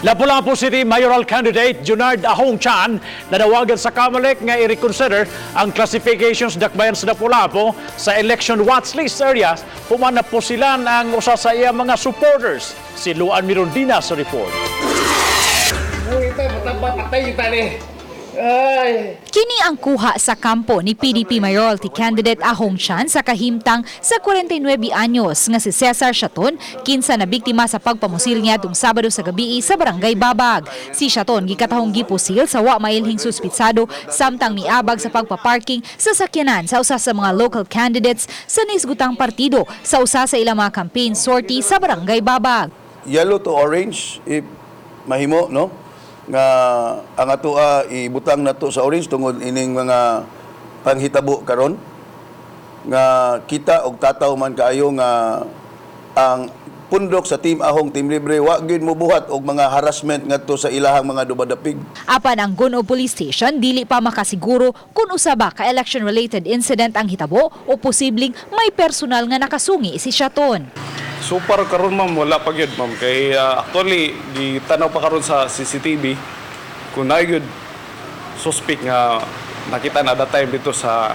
Lapu-Lapu City Mayoral Candidate Junard Ahong Chan nanawagan sa COMELEC nga i-reconsider ang classifications dakbayan sa Lapu-Lapu sa election watch list areas human napusilan ang usa sa iya mga supporters. Si Luan Mirondina sa report. Patay tani. Ay. Kini ang kuha sa kampo ni PDP mayoralty candidate Ahong Chan sa kahimtang sa 49 anyos nga si Cesar Shaton, kinsa na biktima sa pagpamusil niya tung Sabado sa gabi sa Barangay Babag. Si Shaton gikatahong gipusil sa wa mailhing suspitsado samtang miabag sa pagpaparking sa sakyanan sa usa sa mga local candidates sa nisgutang partido sa usa sa ilang mga campaign sortie sa Barangay Babag. Yellow to orange if mahimo, no, nga ang atoa ibutang nato sa orange tungod ining mga panghitabo karon nga kita og tataw man kaayo nga ang pundok sa Team Ahong, Team Libre wa gyud mobuhat og mga harassment ngadto sa ilahang mga dumadapig. Apan ang Gun-Ob Police Station dili pa makasiguro kung usa ba ka election-related incident ang hitabo o posibleng may personal nga nakasungi si Shaton. So far karon, ma'am, wala pa gyud, ma'am, kay actually gitanaw pa karon sa CCTV kung naa gyud suspect nga nakita na that time dito sa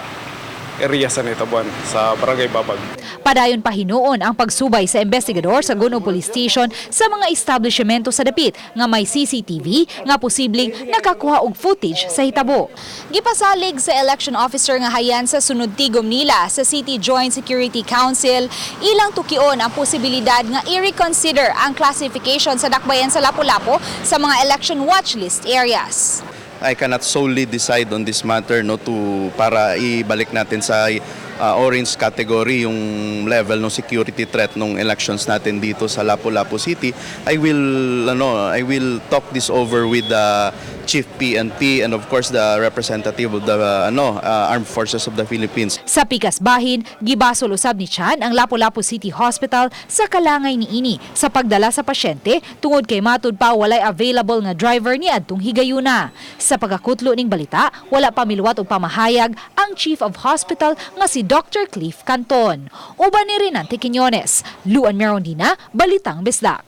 area sa nahitabuan sa Barangay Babag. Padayon pa hinuon ang pagsubay sa investigador sa Gun-Ob Police Station sa mga establishmento sa dapit nga may CCTV nga posibleng nakakuha og footage sa hitabo. Gipasalig sa election officer nga hayan sa sunod tigom nila sa City Joint Security Council ilang tukion ang posibilidad nga i-reconsider ang classification sa dakbayan sa Lapu-Lapu sa mga election watch list areas. I cannot solely decide on this matter, no, to para ibalik natin sa orange category yung level ng security threat ng elections natin dito sa Lapu-Lapu City. I will talk this over with the Chief PNP and of course the representative of the Armed Forces of the Philippines. Sa pikas bahin, gibasol usab ni Chan ang Lapu-Lapu City Hospital sa kalangay niini sa pagdala sa pasyente tungod kay matud pa walay available nga driver ni adtong higayuna. Sa pagkakutlo ning balita, wala pa miluwat og pamahayag ang Chief of Hospital nga si Dr. Cliff Canton. Uban ni Renante Quiñones, Luan Merondina, Balitang Bisdak.